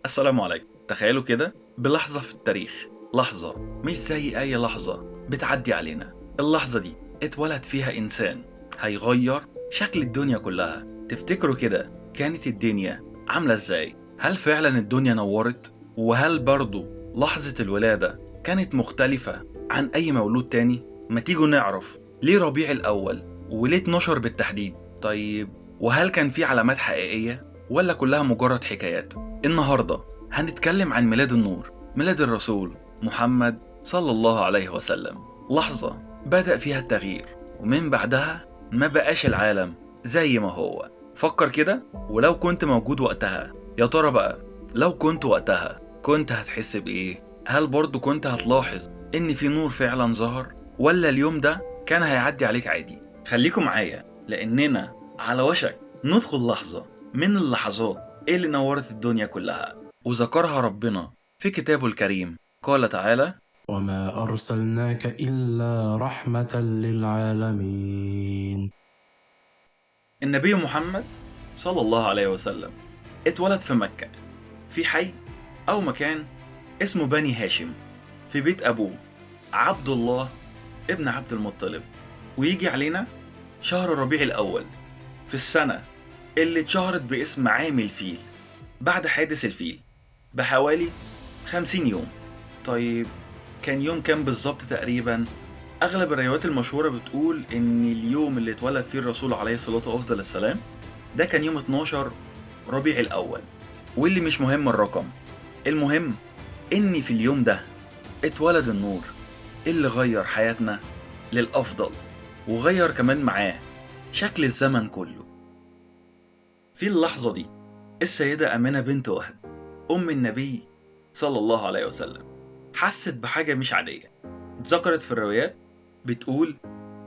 السلام عليكم. تخيلوا كده بلحظة في التاريخ، لحظة مش زي أي لحظة بتعدي علينا. اللحظة دي اتولد فيها إنسان هيغير شكل الدنيا كلها. تفتكروا كده كانت الدنيا عاملة إزاي؟ هل فعلا الدنيا نورت؟ وهل برضو لحظة الولادة كانت مختلفة عن أي مولود تاني؟ ما تيجوا نعرف ليه ربيع الأول وليه 12 بالتحديد؟ طيب وهل كان في علامات حقيقية ولا كلها مجرد حكايات؟ النهاردة هنتكلم عن ميلاد النور، ميلاد الرسول محمد صلى الله عليه وسلم. لحظة بدأ فيها التغيير ومن بعدها ما بقاش العالم زي ما هو. فكر كده، ولو كنت موجود وقتها، يا ترى بقى لو كنت وقتها كنت هتحس بإيه؟ هل برضو كنت هتلاحظ إن في نور فعلا ظهر، ولا اليوم ده كان هيعدي عليك عادي؟ خليكم معايا لأننا على وشك ندخل لحظة من اللحظات اللي نورت الدنيا كلها وذكرها ربنا في كتابه الكريم. قال تعالى: وما أرسلناك إلا رحمة للعالمين. النبي محمد صلى الله عليه وسلم اتولد في مكة، في حي أو مكان اسمه بني هاشم، في بيت أبوه عبد الله ابن عبد المطلب. ويجي علينا شهر ربيع الأول في السنة اللي اتشهرت باسم عام الفيل، بعد حادث الفيل بحوالي 50 يوم. طيب كان يوم كام بالظبط تقريبا؟ أغلب الروايات المشهورة بتقول إن اليوم اللي اتولد فيه الرسول عليه الصلاة وأفضل السلام ده كان يوم 12 ربيع الأول. واللي مش مهم الرقم، المهم إن في اليوم ده اتولد النور اللي غير حياتنا للأفضل، وغير كمان معاه شكل الزمن كله. في اللحظة دي السيدة آمنة بنت وهب أم النبي صلى الله عليه وسلم حست بحاجة مش عادية. اتذكرت في الروايات، بتقول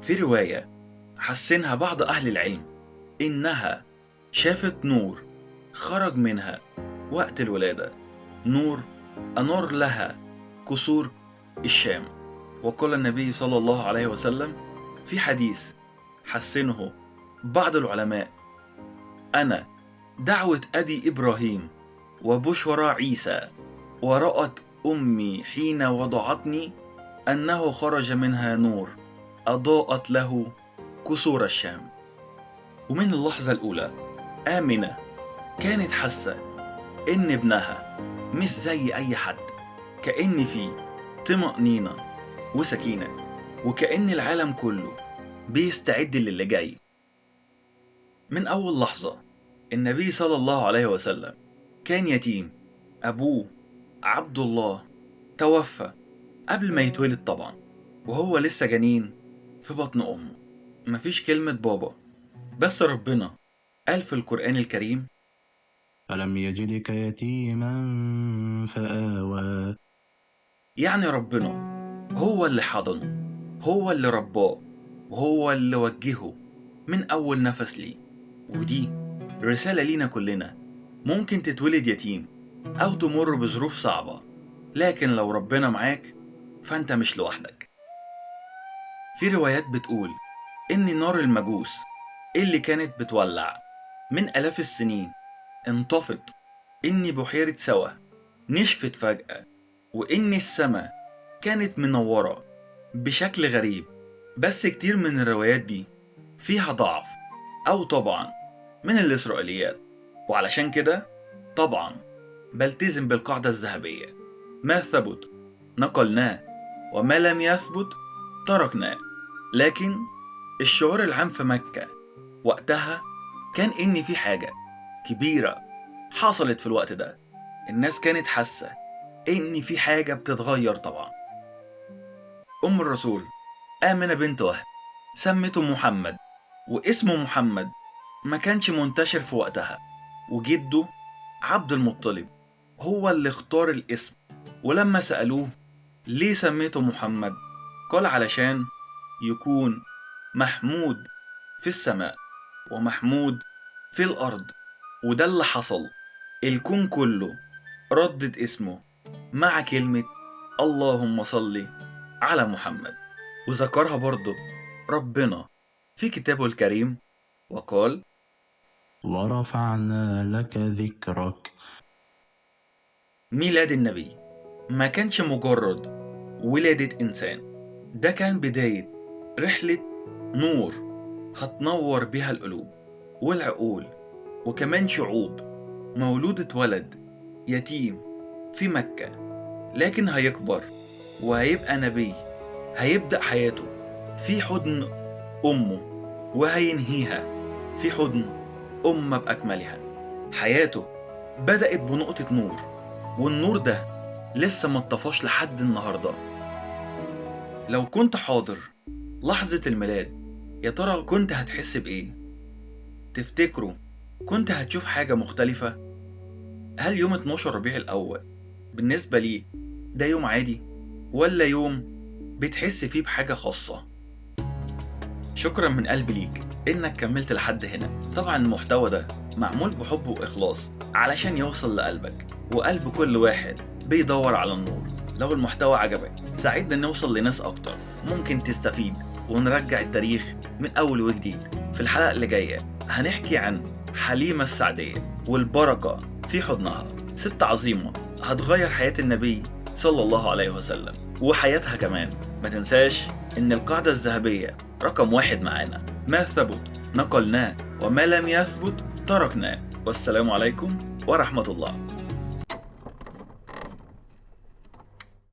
في رواية حسنها بعض أهل العلم إنها شافت نور خرج منها وقت الولادة، نور أنار لها قصور الشام. وقال النبي صلى الله عليه وسلم في حديث حسنه بعض العلماء: أنا دعوة أبي إبراهيم وبشرى عيسى، ورأت أمي حين وضعتني أنه خرج منها نور أضاءت له قصور الشام. ومن اللحظة الأولى آمنة كانت حاسة إن ابنها مش زي أي حد، كأن فيه طمأنينة وسكينة، وكأن العالم كله بيستعد للي جاي. من أول لحظة النبي صلى الله عليه وسلم كان يتيم، أبوه عبد الله توفى قبل ما يتولد طبعا، وهو لسه جنين في بطن أمه. مفيش كلمة بابا، بس ربنا قال في القرآن الكريم: ألم يجدك يتيما فآوى. يعني ربنا هو اللي حضنه، هو اللي رباه، وهو اللي وجهه من أول نفس ليه. ودي رسالة لينا كلنا، ممكن تتولد يتيم أو تمر بظروف صعبة، لكن لو ربنا معاك فأنت مش لوحدك. في روايات بتقول إن نار المجوس اللي كانت بتولع من آلاف السنين انطفت، إن بحيرة سوا نشفت فجأة، وإن السماء كانت منورة بشكل غريب. بس كتير من الروايات دي فيها ضعف أو طبعا من الإسرائيليات، وعلشان كده طبعا بلتزم بالقاعدة الذهبية: ما ثبت نقلناه، وما لم يثبت تركناه. لكن الشعور العام في مكة وقتها كان إن في حاجة كبيرة حصلت في الوقت ده. الناس كانت حاسة إن في حاجة بتتغير طبعا. أم الرسول آمنة بنت وهب سمته محمد، واسمه محمد ما كانش منتشر في وقتها، وجده عبد المطلب هو اللي اختار الاسم. ولما سألوه ليه سميته محمد، قال علشان يكون محمود في السماء ومحمود في الأرض. وده اللي حصل، الكون كله ردد اسمه مع كلمة اللهم صل على محمد. وذكرها برضه ربنا في كتابه الكريم وقال: ورفعنا لك ذكرك. ميلاد النبي ما كانش مجرد ولادة إنسان، ده كان بداية رحلة نور هتنور بها القلوب والعقول، وكمان شعوب. مولود اتولد يتيم في مكة، لكن هيكبر وهيبقى نبي، هيبدأ حياته في حضن أمه وهينهيها في حضن أمة بأكملها. حياته بدأت بنقطة نور، والنور ده لسه ما اتطفاش لحد النهاردة. لو كنت حاضر لحظة الميلاد، يا ترى كنت هتحس بإيه؟ تفتكروا كنت هتشوف حاجة مختلفة؟ هل يوم 12 ربيع الأول بالنسبة ليك ده يوم عادي، ولا يوم بتحس فيه بحاجة خاصة؟ شكرا من قلبي ليك إنك كملت لحد هنا. طبعا المحتوى ده معمول بحب وإخلاص علشان يوصل لقلبك وقلب كل واحد بيدور على النور. لو المحتوى عجبك ساعدنا نوصل لناس أكتر ممكن تستفيد، ونرجع التاريخ من أول وجديد. في الحلقة اللي جاية هنحكي عن حليمة السعدية والبركة في حضنها، ست عظيمة هتغير حياة النبي صلى الله عليه وسلم وحياتها كمان. ما تنساش إن القاعدة الذهبية رقم 1 معانا: ما ثبت نقلناه، وما لم يثبت تركناه. والسلام عليكم ورحمة الله.